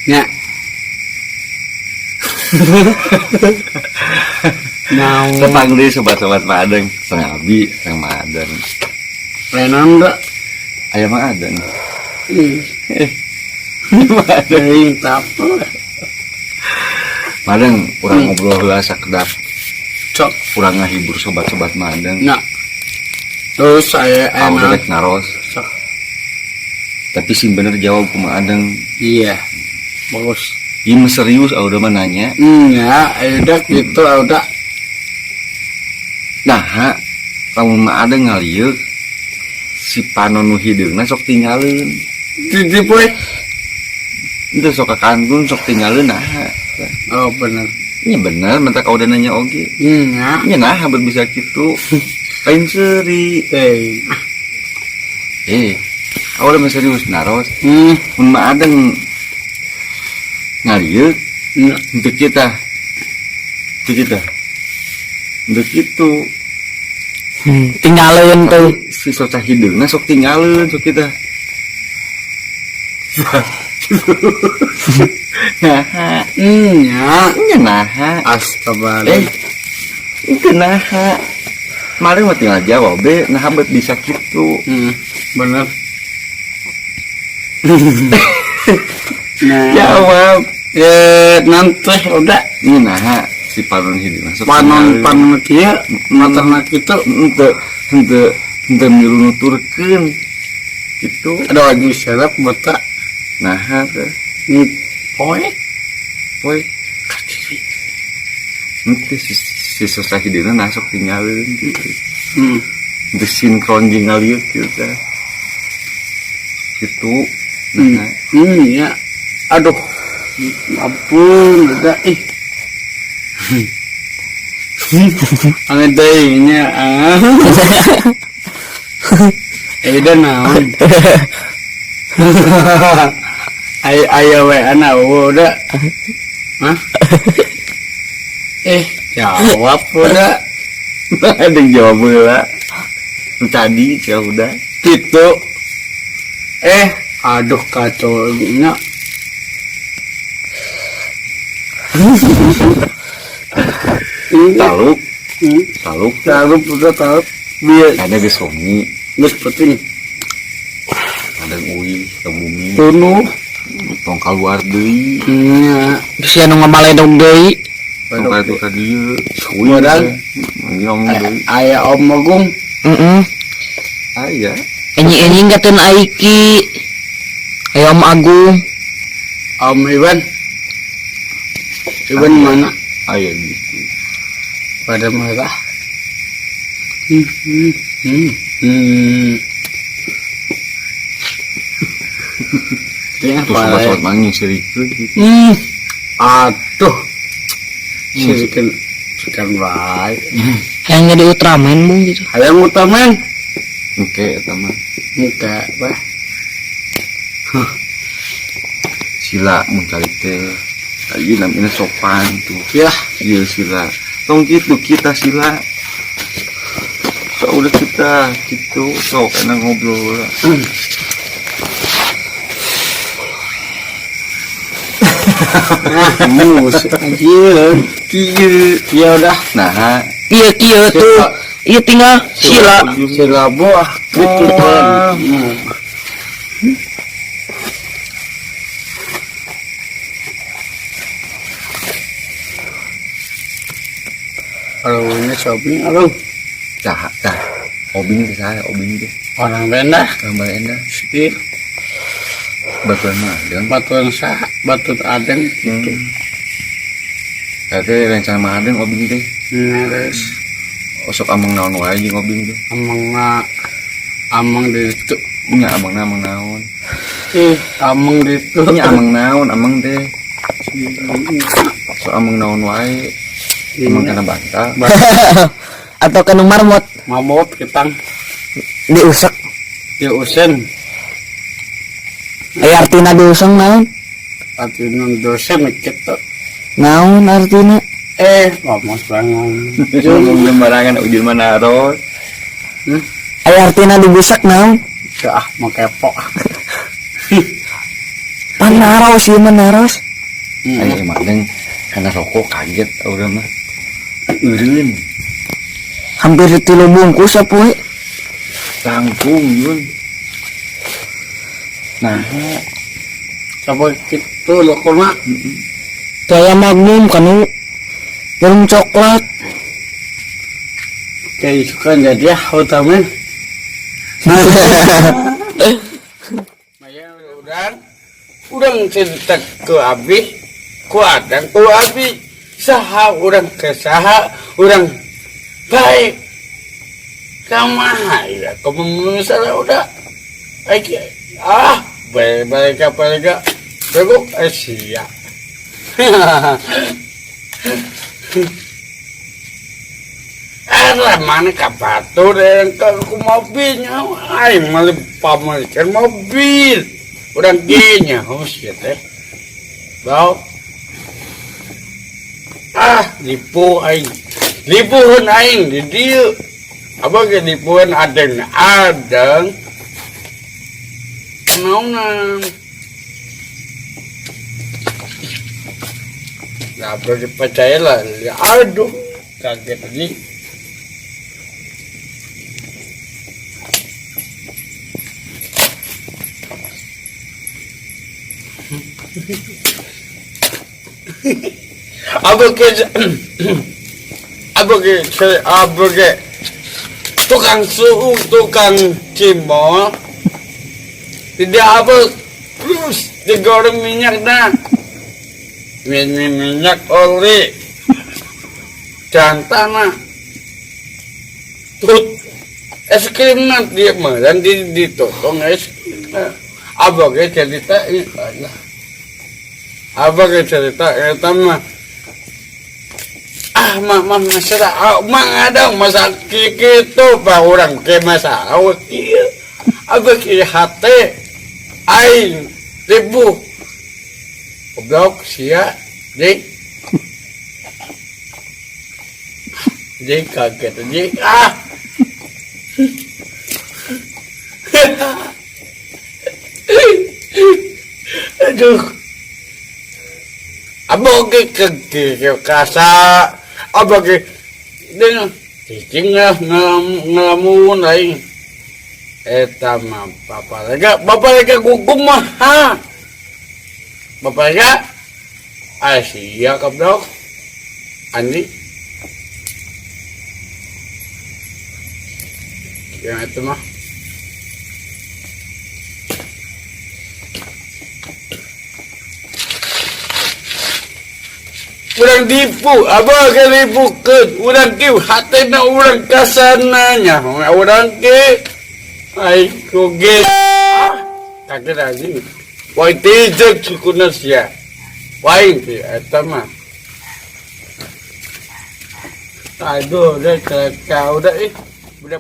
Nya. Naon? Tepang deui sobat-sobat Madeng, setengah abi, setengah Madeng. Lenon da. Aya mah Adeng. Ih, Madeng. teuing tapa. Madeng urang ngobrol heula sakedap, Cok. urang ngahibur sobat-sobat Madeng. Nya. Terus saya Aku enak. rek naros, Sok. tapi sing bener jawab kumaha Adeng. Iya. Bagus. Ieu mah serius udah mah nanya. Ya, ayo udah gitu udah. Nah, lamun mah Adeng ngalieuk si panon nu hideungna sok tinggaleun. Di poe. Itu sok ka kantun sok tinggaleun nah. Oh, bener. Nya bener, mentak udah nanya oge. Ya. Nya nah bet bisa kitu. Lain seuri. Teuing. Eh, udah mah serius naros. Hmm. Mun mah Adeng ngalieuk Ya. untuk kita. Untuk kita. Untuk itu. Tinggalin tuh. Si soca hideungna sok tinggaleun sok kita. Nah, Ya. nya nah. Astagfirullah. Eh, itu nah. Mari mah tinggal jawab be, nah bet bisa gitu. Bener. Nah, Jawab. ya nanti udah Ini nah si panon hideungna sok panon tinggaleun. panon kieu materna kitu Henteu henteu henteu milu nuturkeun. Gitu. ada anjing serap beta Nah, teh. Poe Poe. Henteu si si sosa hideungna nah sok tinggaleun gitu. Henteu sinkron jeung ngalieu kieu teh. Gitu. Nah, Ya. Aduh. Ampun, udah ih. Aneh deui nya. Ah. Eh udah naon. Ayo ayo we ana udah. Hah? Eh, jawab udah. ada yang jawab heula. Nu tadi sia udah. Gitu. Eh, aduh kacau nya. Taluk, taluk. Taruh udah taruh. Biar Ada geus wengi, geus penting. ada uih ke bumi, Tunu. tong kaluar deui, Nya. Bisa nu ngabaledog deui. tong ka itu ka dieu. Uih. Modal. Ngomong deui. Aya Om Agung. Heeh. Aya. Enyi-enyi gateun Aiki. Ayo Om Agung. Om Iwan. Iwan mana? Aya gitu. Pada merah. Ya, Tuh sobat-sobat manggil serikeun gitu. Aduh. Sirikan sekarang baik. Yang jadi Ultraman bung gitu. Hayang Ultraman. Engke eta mah. Engke, bah. Sila mun cari teh. Ieu namina sopan tuh. Ya, Ieu sila. Tong kitu kita sila. So udah kita gitu sok enak ngobrol. Nah, mus anjir. Kieu. Ya udah. Nah, Iya kieu tuh. Iya tinggal sila. Sila buah gitu kan. Kalau ini shopping, aduh, dah, dah. Obing teh saya, obing teh. orang rendah, Orang Balenda. Ih, Batuan mah adeng. batuan sah, batu adeng gitu. Tapi rencana mah adeng obing teh. Ngeres, Osok amang naon wae jeung obing teh. amang na, amang di itu, Nya amang na amang naon. ih, amang di itu. Nya amang naon amang teh. Sok amang naon wae. Amang kana bantal. Atau kanu marmot Mabot ketang, diusek. diusen, Aya artina diuseng naon? artinya dosen gitu. Naon artina? Eh, ngomong sembarangan. Ngomong sembarangan ujung mana naros. Aya artina dibusak naon? Ah, mau kepo. Pan naros ieu mah naros. Ayo emang deng karena rokok kaget urang mah. Eureun Hampir 3 bungkus sapoe. Langkung yun. Nah, Coba gitu rokokna. Teu aya Magnum kanu jarum coklat. Kayak suka jadi ah utamin. Maya urang cerita ke abi, ku adang ku abi, saha urang ke saha, urang baik. Kamaha ya, kamu salah udah. Aiki, ah, baik baik baik bego sia. Lah mana kabatur yang ke ku mobilnya, aing meuli pamelikan mobil. Urang ge nya, hus ya teh. Bau. Ah, lipu aing. Lipuheun aing di dieu. Apa ge lipuheun adeng adeng. Naonan. Nah, perlu dipercaya lah. Aduh, kaget aja. Apa ke apa ke apa ke tukang suhu, tukang cimol tidak apa terus digoreng minyak dah, minyak oli jantan tut es krim dia mah dan di ditotong es krim. Apa ke cerita ini, apa ke cerita eta mah, ah mah mah masalah, ah, mah ada masa kitu bah urang ke masalah kieu. Apa ke hate aing ribu goblok sia jeung jeung kaget jeung ah. Aduh, abang ke ke ke kasa abang ke dengan cicing lah ngelamun lain eta mah bapak lega kumaha bapak lega asia goblok anjing yang itu mah. Urang dipu, apa ke dipukeun? Urang ki hatena urang kasananya. Urang ki ai kuge. Kaget anjing. Wai tijek sukuna sia. Wai ti eta mah. Aduh, udah kau udah ih. Udah.